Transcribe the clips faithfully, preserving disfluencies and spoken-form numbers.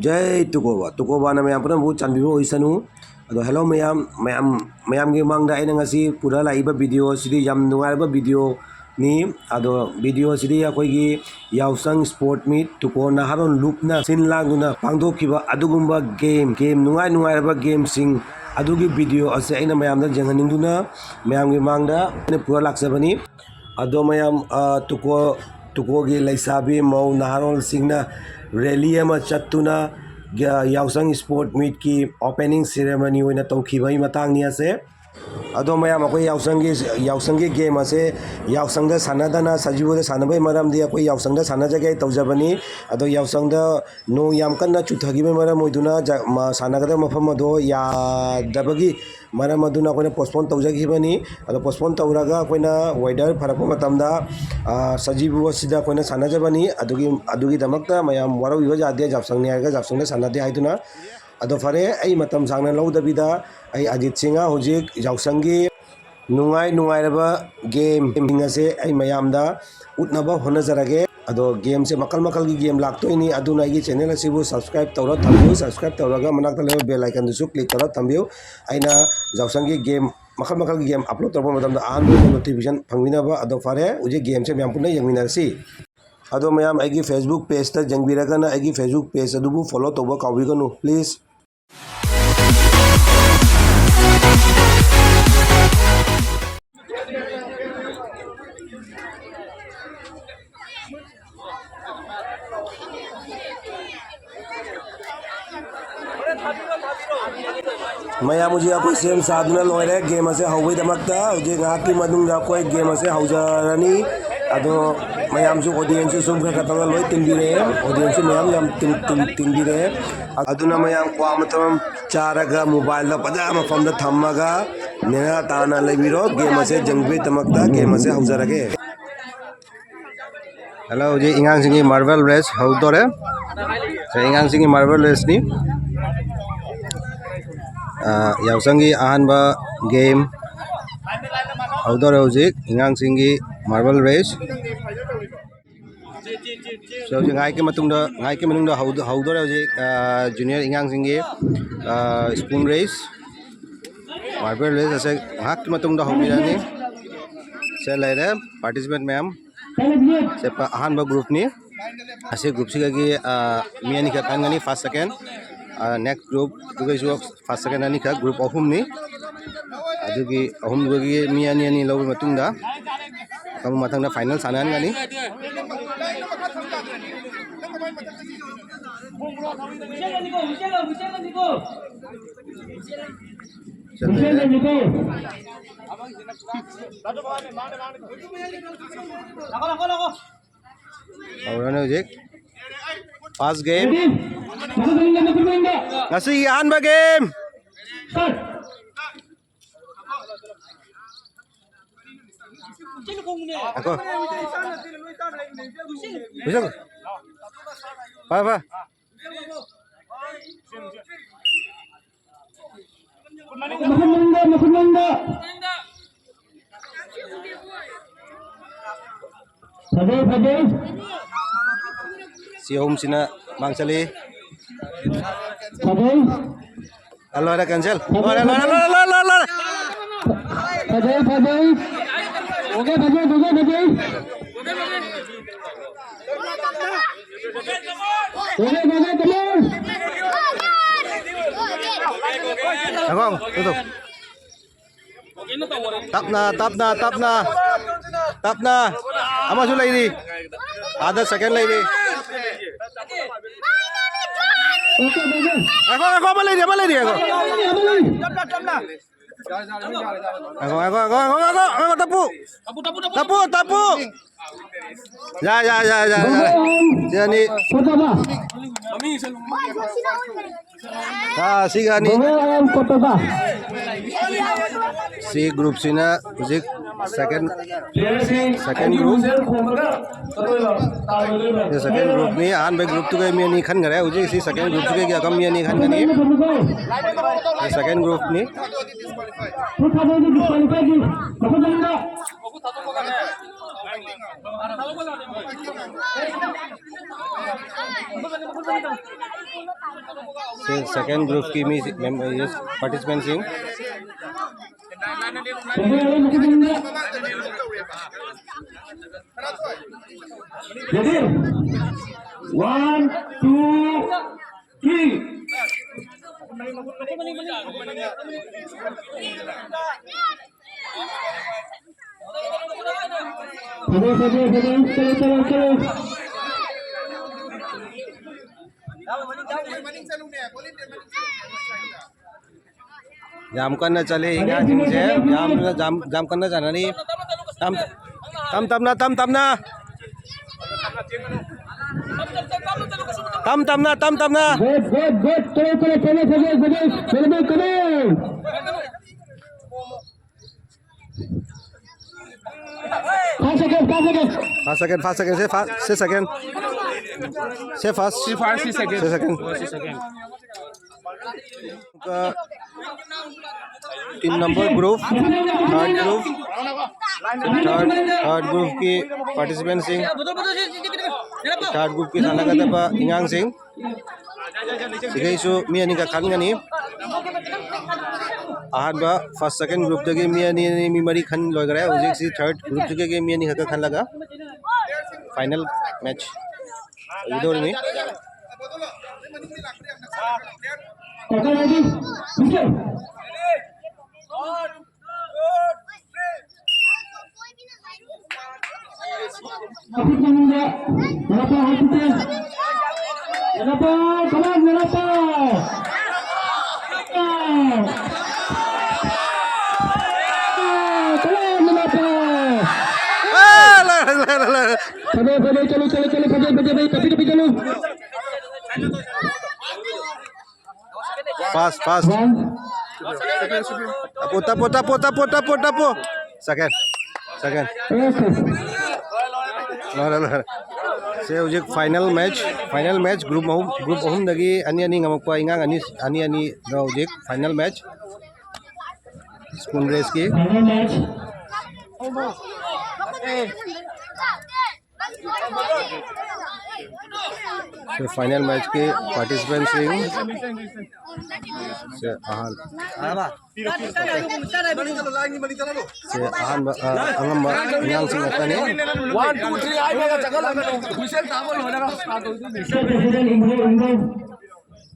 ꯖꯩ ꯇꯨꯀꯣꯕ, ꯇꯨꯀꯣꯕꯥꯅ ꯃꯌꯥꯝ ꯄꯨꯝꯅꯃꯛꯄꯨ ꯆꯥꯟꯕꯤꯕ ꯑꯣꯏꯁꯅꯨ꯫ ꯑꯗꯣ hello ꯃꯌꯥꯝ, ꯃꯌꯥꯝ, ꯃꯌꯥꯝꯒꯤ ꯃꯥꯡꯗ ꯑꯩꯅ ꯉꯁꯤ ꯄꯨꯔ ꯂꯥꯛꯏꯕ video ꯑꯁꯤꯗꯤ ꯌꯥꯝ ꯅꯨꯡꯉꯥꯏꯔꯕ videoꯅꯤ꯫ ꯑꯗꯣ video ꯑꯁꯤꯗꯤ ꯑꯩꯈꯣꯏꯒꯤ ꯌꯥꯎꯁꯪ sport meet ꯇꯨꯀꯣ ꯅꯍꯥꯔꯣꯟ ꯂꯨꯞꯅ ꯁꯤꯟ ꯂꯥꯡꯗꯨꯅ ꯄꯥꯡꯊꯣꯛꯈꯤꯕ ꯑꯗꯨꯒꯨꯝꯕ game, game ꯅꯨꯡꯉꯥꯏ ꯅꯨꯡꯉꯥꯏꯔꯕ gameꯁꯤꯡ ꯑꯗꯨꯒꯤ video ꯑꯁꯤ ꯑꯩꯅ ꯃꯌꯥꯝꯗ ꯌꯦꯡꯍꯟꯅꯤꯡꯗꯨꯅ ꯃꯌꯥꯝꯒꯤ ꯃꯥꯡꯗ ꯑꯩꯅ ꯄꯨꯔ ꯂꯥꯛꯆꯕꯅꯤ꯫ ꯑꯗꯣ ꯃꯌꯥꯝ, ꯑ, ꯇꯨꯀꯣ, ꯇꯨꯀꯣꯒꯤ ꯂꯩꯁꯥꯕꯤ ꯃꯧ ꯅꯍꯥꯔꯣꯜꯁꯤꯡꯅ rally ꯑꯃ ꯆꯠꯇꯨꯅ ꯌꯥ-, ꯌꯥꯎꯁꯪ sport meetꯀꯤ opening ceremony ꯑꯣꯏꯅ ꯇꯧꯈꯤꯕꯒꯤ ꯃꯇꯥꯡꯅꯤ ꯑꯁꯦ꯫ ꯑꯗꯣ ꯃꯌꯥꯝ, ꯑꯩꯈꯣꯏ ꯌꯥꯎꯁꯪꯒꯤ, ꯌꯥꯎꯁꯪꯒꯤ game ꯑꯁꯦ ꯌꯥꯎꯁꯪꯗ ꯁꯥꯟꯅꯗꯅ ꯁꯖꯤꯕꯨꯗ ꯁꯥꯟꯅꯕꯒꯤ ꯃꯔꯝꯗꯤ ꯑꯩꯈꯣꯏ ꯌꯥꯎꯁꯪꯗ ꯁꯥꯟꯅꯖꯒꯦ ꯇꯧꯖꯕꯅꯤ꯫ ꯑꯗꯣ ꯌꯥꯎꯁꯪꯗ ꯅꯣꯡ ꯌꯥꯝ ꯀꯟꯅ ꯆꯨꯊꯈꯤꯕꯒꯤ ꯃꯔꯝ ꯑꯣꯏꯗꯨꯅ ꯖ-, ꯃ-, ꯁꯥꯟꯅꯒꯗꯕ ꯃꯐꯝ ꯑꯗꯣ ꯌꯥꯗꯕꯒꯤ ꯃꯔꯝ ꯑꯗꯨꯅ ꯑꯩꯈꯣꯏꯅ postpone ꯇꯧꯖꯈꯤꯕꯅꯤ꯫ ꯑꯗꯣ postpone ꯇꯧꯔꯒ ꯑꯩꯈꯣꯏꯅ weather ꯐꯔꯛꯄ ꯃꯇꯝꯗ, ꯑ, ꯁꯖꯤꯕꯨ ꯑꯁꯤꯗ ꯑꯩꯈꯣꯏꯅ ꯁꯥꯟꯅꯖꯕꯅꯤ꯫ ꯑꯗꯨꯒꯤ, ꯑꯗꯨꯒꯤꯗꯃꯛꯇ ꯃꯌꯥꯝ ꯋꯥꯔꯧꯕꯤꯕ ꯌꯥꯗꯦ꯫ ꯌꯥꯎꯁꯪꯅꯤ ꯍꯥꯏꯔꯒ ꯌꯥꯎꯁꯪꯗ ꯁꯥꯟꯅꯗꯦ ꯍꯥꯏꯗꯨꯅ꯫ ꯑꯗꯣ ꯐꯔꯦ, ꯑꯩ ꯃꯇꯝ ꯁꯥꯡꯅ ꯂꯧꯗꯕꯤꯗ ꯑꯩ ꯑꯖꯤꯠ ꯁꯤꯡꯍ ꯍꯧꯖꯤꯛ ꯌꯥꯎꯁꯪꯒꯤ ꯅꯨꯡꯉꯥꯏ ꯅꯨꯡꯉꯥꯏꯔꯕ gameꯁꯤꯡ ꯑꯁꯦ ꯑꯩ ꯃꯌꯥꯝꯗ ꯎꯠꯅꯕ ꯍꯣꯠꯅꯖꯔꯒꯦ꯫ ꯑꯗꯣ gameꯁꯦ ꯃꯈꯜ ꯃꯈꯜꯒꯤ game ꯂꯥꯛꯇꯣꯏꯅꯤ, ꯑꯗꯨꯅ ꯑꯩꯒꯤ channel ꯑꯁꯤꯕꯨ subscribe ꯇꯧꯔ ꯊꯝꯕꯤꯌꯨ꯫ Subscribe ꯇꯧꯔꯒ ꯃꯅꯥꯛꯇ ꯂꯩꯕ bell iconꯗꯨꯁꯨ click ꯇꯧꯔ ꯊꯝꯕꯤꯌꯨ꯫ ꯑꯩꯅ ꯌꯥꯎꯁꯪꯒꯤ game ꯃꯈꯜ ꯃꯈꯜꯒꯤ game upload ꯇꯧꯔꯛꯄ ꯃꯇꯝꯗ ꯑꯍꯥꯟꯕ ꯑꯣꯏꯅ notification ꯐꯪꯕꯤꯅꯕ꯫ ꯑꯗꯣ ꯐꯔꯦ, ꯍꯧꯖꯤꯛ gameꯁꯦ ꯃꯌꯥꯝ ꯄꯨꯟꯅ ꯌꯦꯡꯃꯤꯟꯅꯔꯁꯤ꯫ ꯑꯗꯣ ꯃꯌꯥꯝ ꯑꯩꯒꯤ Facebook pageꯇ ꯌꯦꯡꯕꯤꯔꯒꯅ ꯑꯩꯒꯤ Facebook page ꯑꯗꯨꯕꯨ follow ꯇꯧꯕ ꯀꯥꯎꯕꯤꯒꯅꯨ please꯫ ꯃꯌꯥꯝ ꯍꯧꯖꯤꯛ ꯑꯩꯈꯣꯏ ꯁꯦꯝ ꯁꯥꯗꯨꯅ ꯂꯣꯏꯔꯦ game ꯑꯁꯦ ꯍꯧꯕꯩꯗꯃꯛꯇ꯫ ꯍꯧꯖꯤꯛ ꯉꯥꯏꯍꯥꯛꯀꯤ ꯃꯅꯨꯡꯗ ꯑꯩꯈꯣꯏ game ꯑꯁꯦ ꯍꯧꯖꯔꯅꯤ꯫ ꯑꯗꯣ ꯃꯌꯥꯝꯁꯨ audienceꯁꯨ ꯁꯨꯝ ꯈꯔ ꯈꯔ ꯇꯧꯔꯒ ꯂꯣꯏ ꯇꯤꯟꯕꯤꯔꯛꯑꯦ꯫ Audienceꯁꯨ ꯃꯌꯥꯝ ꯌꯥꯝ ꯇꯤꯟ-, ꯇꯤꯟ-, ꯇꯤꯟꯕꯤꯔꯛꯑꯦ꯫ ꯑꯗꯨꯅ ꯃꯌꯥꯝ ꯀ꯭ꯋꯥ ꯃꯇꯝ ꯆꯥꯔꯒ mobileꯗ ꯐꯖ ꯃꯐꯝꯗ ꯊꯝꯃꯒ ꯅꯦꯅꯥ ꯇꯥꯅ ꯂꯩꯕꯤꯔꯣ꯫ Game ꯑꯁꯦ ꯌꯦꯡꯕꯒꯤꯗꯃꯛꯇ game ꯑꯁꯦ ꯍꯧꯖꯔꯒꯦ꯫ Hello, ꯍꯧꯖꯤꯛ ꯑꯉꯥꯡꯁꯤꯡꯒꯤ marble race ꯍꯧꯗꯣꯔꯦ꯫ ꯁꯦ, ꯑꯉꯥꯡꯁꯤꯡꯒꯤ marble raceꯅꯤ꯫ ꯑ, ꯌꯥꯎꯁꯪꯒꯤ ꯑꯍꯥꯟꯕ game ꯍꯧꯗꯣꯔꯦ ꯍꯧꯖꯤꯛ ꯑꯉꯥꯡꯁꯤꯡꯒꯤ marble race꯫ ꯍꯧꯖꯤꯛ ꯉꯥꯏꯍꯥꯛꯀꯤ ꯃꯇꯨꯡꯗ, ꯉꯥꯏꯍꯥꯛꯀꯤ ꯃꯅꯨꯡꯗ ꯍꯧꯗ-, ꯍꯧꯗꯣꯔꯦ ꯍꯧꯖꯤꯛ, ꯑ, junior ꯑꯉꯥꯡꯁꯤꯡꯒꯤ, ꯑ, spoon race, marble race ꯑꯁꯦ ꯉꯥꯏꯍꯥꯛꯀꯤ ꯃꯇꯨꯡꯗ ꯍꯧꯕꯤꯔꯅꯤ꯫ ꯁꯦ ꯂꯩꯔꯦ participant ꯃꯌꯥꯝ꯫ ꯁꯦ ꯄ-, ꯑꯍꯥꯟꯕ groupꯅꯤ꯫ ꯑꯁꯤ groupꯁꯤꯗꯒꯤ, ꯑ, ꯃꯤ ꯑꯅꯤꯈꯛ ꯈꯟꯒꯅꯤ, first, second꯫ ꯑ, next groupꯇꯨꯒꯩꯁꯨ first, second ꯑꯅꯤꯈꯛ, group ꯑꯍꯨꯝꯅꯤ꯫ ꯑꯗꯨꯒꯤ ꯑꯍꯨꯝꯗꯨꯒꯤ ꯃꯤ ꯑꯅꯤ ꯑꯅꯤ ꯂꯧꯔꯕ ꯃꯇꯨꯡꯗ ꯑꯃꯨꯛ ꯃꯊꯪꯗ final ꯁꯥꯟꯅꯍꯟꯒꯅꯤ꯫ ꯍꯧꯔꯅꯤ ꯍꯧꯖꯤꯛ꯫ First game꯫ ꯉꯁꯤꯒꯤ ꯑꯍꯥꯟꯕ game꯫ ꯉꯥꯏꯈꯣ꯫ ꯍꯨꯏꯁꯪ꯫ ꯐꯔꯦ, ꯐꯔꯦ꯫ ꯃꯈꯨꯠ ꯃꯅꯤꯡꯗ, ꯃꯈꯨꯠ ꯃꯅꯤꯡꯗ꯫ ꯐꯖꯩ, ꯐꯖꯩ꯫ ꯁꯤ ꯑꯍꯨꯝꯁꯤꯅ ꯃꯥꯡ ꯆꯠꯂꯤ꯫ ꯐꯖꯩ꯫ ꯑ, ꯂꯣꯏꯔꯦ, cancel꯫ ꯂꯣꯏꯔꯦ, ꯂꯣꯏꯔꯦ, ꯂꯣꯏꯔꯦ, ꯂꯣꯏꯔꯦ, ꯂꯣꯏꯔꯦ, ꯂꯣꯏꯔꯦ꯫ ꯐꯖꯩ, ꯐꯖꯩ꯫ Okay, ꯐꯖꯩ, ꯐꯖꯩ, ꯐꯖꯩ꯫ Okay, ꯐꯖꯩ, ꯐꯖꯩ꯫ ꯉꯥꯏꯈꯣ, ꯉꯥꯏꯈꯣ, ꯇꯨ, ꯇꯨ꯫ ꯇꯞꯅ, ꯇꯞꯅ, ꯇꯞꯅ꯫ ꯇꯞꯅ꯫ ꯑꯃꯁꯨ ꯂꯩꯔꯤ꯫ ꯑꯥꯗ second ꯂꯩꯔꯤ꯫ Okay, ꯐꯖꯩ꯫ ꯉꯥꯏꯈꯣ, ꯉꯥꯏꯈꯣ, ꯑꯃ ꯂꯩꯔꯤ, ꯑꯃ ꯂꯩꯔꯤ, ꯉꯥꯏꯈꯣ꯫ ꯑꯃ ꯂꯩꯔꯤ꯫ ꯉꯥꯏꯈꯣ, ꯉꯥꯏꯈꯣ, ꯉꯥꯏꯈꯣ, ꯉꯥꯏꯈꯣ, ꯉꯥꯏꯈꯣ, ꯇꯞꯄꯨ꯫ ꯇꯞꯄꯨ, ꯇꯞꯄꯨ, ꯇꯞꯄꯨ꯫ ꯌꯥ, ꯌꯥ, ꯌꯥ, ꯌꯥ, ꯌꯥ꯫ ꯁꯤ ꯑꯅꯤ꯫ ꯐꯖꯕ꯫ ꯑꯥ, ꯁꯤꯒ ꯑꯅꯤ꯫ ꯁꯤ groupꯁꯤꯅ ꯍꯧꯖꯤꯛ second, second group꯫ ꯁꯤ second groupꯅꯤ꯫ ꯑꯍꯥꯟꯕ groupꯇꯨꯒ ꯃꯤ ꯑꯅꯤ ꯈꯟꯈ꯭ꯔꯦ꯫ ꯍꯧꯖꯤꯛ ꯁꯤ second groupꯁꯤꯒ ꯑꯃ ꯃꯤ ꯑꯅꯤ ꯈꯟꯒꯅꯤ꯫ ꯁꯤ second groupꯅꯤ꯫ ꯁꯦ, ꯁꯦꯀꯦꯟ ꯒ꯭ꯔꯨꯞꯀꯤ ꯃꯤ, ꯃꯦꯝ-, yes, ꯄꯥꯔꯇꯤꯁꯤꯄꯦꯟꯁꯤꯡ꯫ Ready? One, two, three. ꯐꯖꯩ, ꯐꯖꯩ, ꯐꯖꯩ꯫ ꯆꯠꯂꯣ, ꯆꯠꯂꯣ, ꯆꯠꯂꯣ꯫ ꯌꯥꯝ ꯀꯟꯅ ꯆꯠꯂꯤ ꯑꯉꯥꯡꯁꯤꯡꯁꯦ, ꯌꯥꯝꯅ, ꯌꯥꯝ, ꯌꯥꯝ ꯀꯟꯅ ꯁꯥꯟꯅꯔꯤ꯫ ꯇꯝ, ꯇꯝ ꯇꯞꯅ, ꯇꯝ ꯇꯞꯅ꯫ ꯇꯝ ꯇꯞꯅ, ꯇꯝ ꯇꯞꯅ꯫ Good, good, good. ꯆꯠꯂꯣ, ꯆꯠꯂꯣ, ꯆꯠꯂꯣ, ꯆꯠꯂꯣ, ꯆꯠꯂꯣ, ꯆꯠꯂꯣ, ꯆꯠꯂꯣ꯫ Five second, five second. Five second, five second, ꯁꯦ ꯐꯥꯁ, ꯁꯦ ꯁꯦꯀꯦꯟ꯫ ꯁꯦ ꯐꯥꯁ꯫ ꯁꯤ ꯐꯥꯁ, ꯁꯤ ꯁꯦꯀꯦꯟ꯫ ꯁꯦ ꯁꯦꯀꯦꯟ꯫ ꯁꯤ ꯁꯦꯀꯦꯟ꯫ ꯑꯗꯨꯒ ꯇꯤꯟ ꯅꯝꯕꯔ ꯒ꯭ꯔꯨꯞ, ꯊꯥꯔꯠ ꯒ꯭ꯔꯨꯞ, ꯊꯥꯔꯠ, ꯊꯥꯔꯠ ꯒ꯭ꯔꯨꯞꯀꯤ ꯄꯥꯔꯇꯤꯁꯤꯄꯦꯟꯁꯤꯡ, ꯊꯥꯔꯠ ꯒ꯭ꯔꯨꯞꯀꯤ ꯁꯥꯟꯅꯒꯗꯕ ꯑꯉꯥꯡꯁꯤꯡ꯫ ꯁꯤꯈꯩꯁꯨ ꯃꯤ ꯑꯅꯤꯈꯛ ꯈꯟꯒꯅꯤ꯫ ꯑꯍꯥꯟꯕ ꯐꯥꯔꯁ ꯁꯦꯀꯦꯟ ꯒ꯭ꯔꯨꯞꯇꯒꯤ ꯃꯤ ꯑꯅꯤ ꯑꯅꯤ, ꯃꯤ ꯃꯔꯤ ꯈꯟ ꯂꯣꯏꯈꯔꯦ꯫ ꯍꯧꯖꯤꯛꯁꯤ ꯊꯥꯔꯠ ꯒ꯭ꯔꯨꯞꯇꯨꯗꯒꯤ ꯃꯤ ꯑꯅꯤꯈꯛꯇ ꯈꯜꯂꯒ ꯐꯥꯏꯅꯦꯜ ꯃꯦꯠꯆ ꯑꯣꯏꯒꯗꯧꯔꯤꯅꯤ꯫ ꯃꯈꯨꯠ ꯃꯅꯨꯡꯗ ꯂꯥꯛꯄ ꯍꯥꯏꯕꯁꯦ꯫ ꯂꯥꯛꯄ, come on, ꯂꯥꯛꯄ꯫ Come on, ꯂꯥꯛꯄ꯫ ꯑꯦ, ꯂꯣꯏꯔꯦ, ꯂꯣꯏꯔꯦ, ꯂꯣꯏꯔꯦ꯫ ꯐꯖꯩ, ꯐꯖꯩ, ꯆꯠꯂꯨ, ꯆꯠꯂꯨ, ꯆꯠꯂꯨ, ꯐꯖꯩ, ꯐꯖꯩ, ꯐꯖꯩ, ꯇꯞꯄꯤ, ꯇꯞꯄꯤ, ꯆꯠꯂꯨ꯫ ꯐꯥꯁ, ꯐꯥꯁ꯫ One. ꯇꯞꯄꯣ, ꯇꯞꯄꯣ, ꯇꯞꯄꯣ, ꯇꯞꯄꯣ, ꯇꯞꯄꯣ, ꯇꯞꯄꯣ꯫ ꯁꯦꯀꯦꯟ, ꯁꯦꯀꯦꯟ꯫ Okay. ꯂꯣꯏꯔꯦ, ꯂꯣꯏꯔꯦ꯫ ꯁꯦ, ꯍꯧꯖꯤꯛ final match, final match group ꯑꯍꯨꯝ, ꯒ꯭ꯔꯨꯞ ꯑꯍꯨꯝꯗꯒꯤ ꯑꯅꯤ ꯑꯅꯤ ꯉꯝꯃꯛꯄ ꯑꯉꯥꯡ ꯑꯅꯤ, ꯑꯅꯤ ꯑꯅꯤꯗꯣ ꯍꯧꯖꯤꯛ ꯐꯥꯏꯅꯦꯜ ꯃꯦꯠꯆ ꯁ꯭ꯀꯨꯜ ꯔꯦꯁꯀꯤ꯫ Final match. ꯁꯤ ꯐꯥꯏꯅꯦꯜ ꯃꯦꯠꯆꯀꯤ ꯄꯥꯔꯇꯤꯁꯤꯄꯦꯟꯁꯤꯡ꯫ ꯁꯤ ꯑꯍꯥꯟ-, ꯁꯤ ꯑꯍꯥꯟꯕ, ꯑ, ꯑꯉꯝꯕ ꯑꯉꯥꯡꯁꯤꯡ ꯉꯥꯛꯇꯅꯤ꯫ One, two, three ꯍꯥꯏꯕꯒ ꯆꯪꯍꯜꯂꯛꯀꯅꯨ꯫ ꯍꯨꯏꯁꯦꯜ ꯇꯥꯕ ꯂꯣꯏꯔꯒ start ꯇꯧꯗꯣꯏꯅꯤ꯫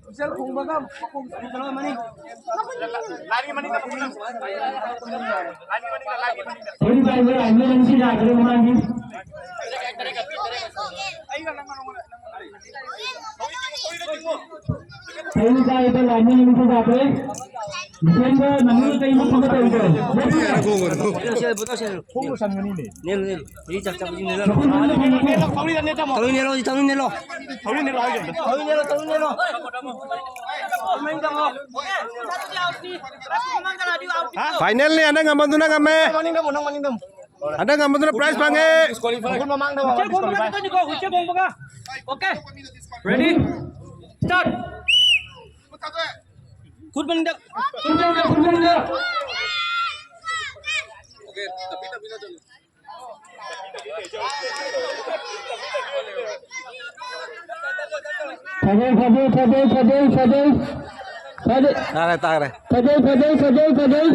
ꯍꯨꯏꯁꯦꯜ ꯈꯣꯡꯕꯒ ꯃꯈꯣꯡ ꯆꯠꯂꯝꯃꯅꯤ꯫ ꯀꯩ ꯀꯥꯏꯗ ꯂꯥꯏꯅꯤꯡ ꯑꯃꯁꯨ ꯂꯥꯛꯈ꯭ꯔꯦ꯫ ꯗꯤꯁꯦꯝꯕꯔ ꯃꯅꯨꯡꯗ ꯀꯩ ꯃꯐꯝꯗ ꯇꯧꯔꯤꯗꯣ? ꯊꯧꯔꯤ ꯅꯦꯜꯂꯣ, ꯊꯧꯔꯤ ꯅꯦꯜꯂꯣ꯫ ꯊꯧꯔꯤ ꯅꯦꯜꯂꯣ, ꯊꯧꯔꯤ ꯅꯦꯜꯂꯣ꯫ ꯐꯥꯏꯅꯦꯜꯅꯤ, ꯍꯟꯗꯛ ꯉꯝꯕꯗꯨꯅ ꯉꯝꯃꯦ꯫ ꯍꯟꯗꯛ ꯉꯝꯕꯗꯨꯅ prize ꯐꯪꯉꯦ꯫ ꯃꯈꯨꯠ ꯃꯃꯥꯡꯗ ꯍꯨꯏꯆꯦ ꯈꯣꯡꯕꯒ ꯈꯛꯇꯅꯤꯀꯣ, ꯍꯨꯏꯆꯦ ꯈꯣꯡꯕꯒ꯫ Okay. Ready? Start. ꯈꯨꯠ ꯃꯅꯤꯡꯗ꯫ ꯈꯨꯠ ꯃꯅꯤꯡꯗ, ꯈꯨꯠ ꯃꯅꯤꯡꯗ꯫ ꯐꯖꯩ, ꯐꯖꯩ, ꯐꯖꯩ, ꯐꯖꯩ, ꯐꯖꯩ꯫ ꯐꯖꯩ꯫ ꯇꯥꯔꯦ, ꯇꯥꯔꯦ꯫ ꯐꯖꯩ, ꯐꯖꯩ, ꯐꯖꯩ, ꯐꯖꯩ꯫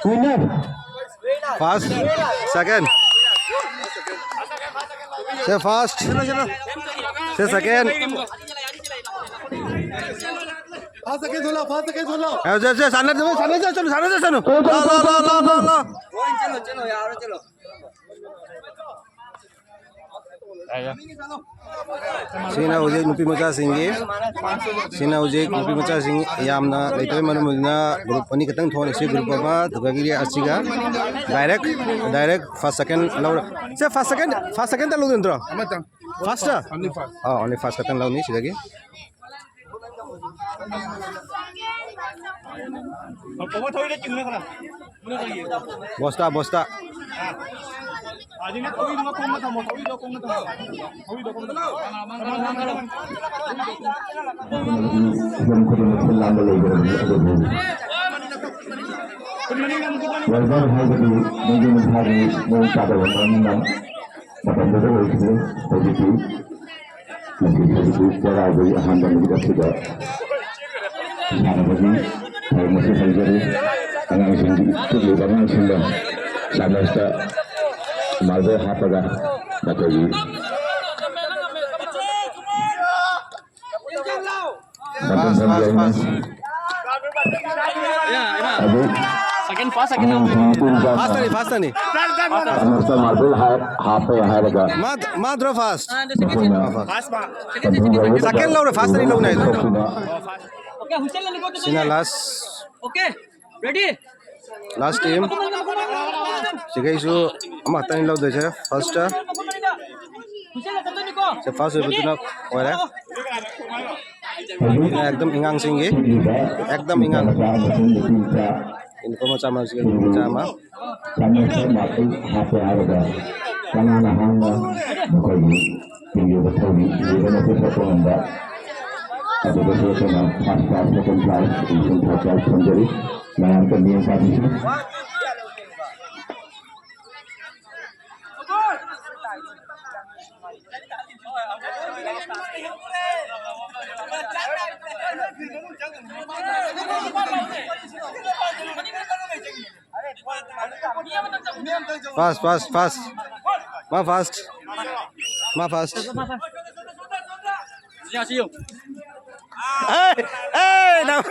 Winner꯫ First, second꯫ ꯁꯦ first꯫ ꯁꯦ second꯫ First second ꯊꯣꯛꯂꯛꯑꯣ, first second ꯊꯣꯛꯂꯛꯑꯣ꯫ ꯑꯦ, ꯁꯦ, ꯁꯦ, ꯁꯥꯟꯅ-, ꯁꯥꯟꯅꯖꯁꯅꯨ, ꯁꯥꯟꯅꯖꯁꯅꯨ꯫ ꯂꯥꯎ, ꯂꯥꯎ, ꯂꯥꯎ, ꯂꯥꯎ, ꯂꯥꯎ, ꯂꯥꯎ꯫ ꯁꯤꯅ ꯍꯧꯖꯤꯛ ꯅꯨꯄꯤ ꯃꯆꯥꯁꯤꯡꯒꯤ, ꯁꯤꯅ ꯍꯧꯖꯤꯛ ꯅꯨꯄꯤ ꯃꯆꯥꯁꯤꯡ ꯌꯥꯝꯅ ꯂꯩꯇꯕꯩ ꯃꯔꯝ ꯑꯣꯏꯗꯨꯅ group ꯑꯅꯤ ꯈꯛꯇꯪ ꯊꯣꯛꯍꯜꯂꯤ꯫ ꯁꯤ group ꯑꯃ, ꯑꯗꯨꯗꯒꯤꯗꯤ ꯑꯁꯤꯒ direct, direct first second ꯂꯧꯔ-, ꯁꯦ first second, first second ꯇ ꯂꯧꯗꯣꯏ ꯅꯠꯇ꯭ꯔꯣ? ꯑꯃꯇꯪ꯫ First ꯇ? Only first꯫ ꯑꯥ, only first ꯈꯛꯇꯪ ꯂꯧꯅꯤ ꯁꯤꯗꯒꯤ꯫ ꯕꯣꯁꯇꯥ, ꯕꯣꯁꯇꯥ꯫ ꯐꯤꯂꯝ ꯈꯨꯗꯤꯡꯃꯛ ꯁꯤꯜ ꯂꯥꯡꯕ ꯂꯩꯕꯅꯤ, ꯑꯗꯨꯕꯨ ꯋꯥꯔꯜꯗꯔ ꯍꯥꯏꯕꯗꯤ ꯅꯣꯡꯖꯨ ꯅꯨꯡꯁꯥꯒꯤ ꯃꯑꯣꯡ ꯇꯥꯗꯕ ꯃꯔꯝꯅ ꯃꯇꯝꯗꯨꯗ ꯑꯣꯏꯈꯤꯗꯦ꯫ ꯍꯧꯖꯤꯛꯇꯤ ꯃꯁꯤ ꯍꯧꯖꯤꯛꯀꯤ ꯆꯩꯔꯥꯎꯕꯒꯤ ꯑꯍꯥꯟꯕ ꯅꯨꯃꯤꯠ ꯑꯁꯤꯗ ꯁꯥꯟꯅꯕꯒꯤ ꯊꯧꯔꯝ ꯑꯁꯤ ꯇꯧꯖꯔꯤ꯫ ꯑꯉꯥꯡꯁꯤꯡ, ꯄꯤꯛꯂꯤꯕ ꯑꯉꯥꯡꯁꯤꯡꯅ ꯆꯥꯃꯁꯇ ꯃꯥꯔꯕꯜ ꯍꯥꯞꯄꯒ ꯃꯈꯣꯏꯒꯤ ꯃꯇꯝ ꯐꯥꯁ, ꯐꯥꯁ, ꯐꯥꯁ꯫ ꯑꯗꯨ ꯁꯦꯀꯦꯟ ꯐꯥꯁ, ꯁꯦꯀꯦꯟ ꯑꯉꯥꯡꯁꯤꯡ ꯇꯤꯝ ꯐꯥꯁ ꯇꯅꯤ, ꯐꯥꯁ ꯇꯅꯤ꯫ ꯆꯥꯃꯁꯇ ꯃꯥꯔꯕꯜ ꯍꯥꯞ-, ꯍꯥꯞꯄꯦ ꯍꯥꯏꯔꯒ ꯃꯥ, ꯃꯥ ꯗ꯭ꯔꯣ ꯐꯥꯁ꯫ ꯃꯈꯣꯏꯅ ꯁꯦꯀꯦꯟ ꯂꯧꯔꯦ, ꯐꯥꯁ ꯇꯅꯤ ꯂꯧꯅꯦ ꯍꯥꯏꯗꯣ꯫ ꯁꯤꯅ ꯂꯥꯁ꯫ ꯂꯥꯁ ꯇꯤꯝ꯫ ꯁꯤꯈꯩꯁꯨ ꯑꯃꯈꯛꯇꯅꯤ ꯂꯧꯗꯣꯏꯁꯦ ꯐꯥꯔꯁꯇ꯫ ꯁꯦ, ꯐꯥꯔꯁ ꯑꯣꯏꯕꯗꯨꯅ ꯑꯣꯏꯔꯦ꯫ ꯑꯦꯛꯗꯝ ꯏꯉꯥꯡꯁꯤꯡꯒꯤ, ꯑꯦꯛꯗꯝ ꯏꯉꯥꯡ꯫ ꯌꯨꯅꯤꯐꯣꯔꯝ ꯃꯆꯥ ꯃꯆꯥ, ꯌꯨꯅꯤꯐꯣꯔꯝ ꯃꯆꯥ ꯑꯃ꯫ ꯆꯥꯃꯁꯇ ꯃꯥꯔꯕꯜ ꯍꯥꯞꯄꯦ ꯍꯥꯏꯔꯒ ꯀꯅꯥꯅ ꯍꯥꯟꯅ ꯃꯈꯣꯏꯒꯤ ꯇꯤꯝꯒꯤ ꯑꯣꯏꯕ ꯊꯧꯔꯤ ꯂꯩꯕ ꯃꯈꯣꯏ ꯁꯣꯛꯄ ꯉꯝꯕ ꯑꯗꯨꯗꯁꯨ ꯑꯩꯈꯣꯏꯅ ꯐꯥꯔꯁ ꯄ꯭ꯔꯥꯏꯖ, ꯁꯦꯀꯦꯟ ꯄ꯭ꯔꯥꯏꯖ ꯑꯃꯁꯨꯡ ꯊꯥꯔꯠ ꯄ꯭ꯔꯥꯏꯖ ꯊꯝꯖꯔꯤ꯫ ꯃꯌꯥꯝ ꯃꯤꯠꯌꯦꯡ ꯇꯥꯕꯤꯁꯤ꯫ ꯐꯥꯁ, ꯐꯥꯁ, ꯐꯥꯁ꯫ ꯃꯥ ꯐꯥꯁ꯫ ꯃꯥ ꯐꯥꯁ꯫ ꯑꯦ, ꯑꯦ, ꯅꯪ꯫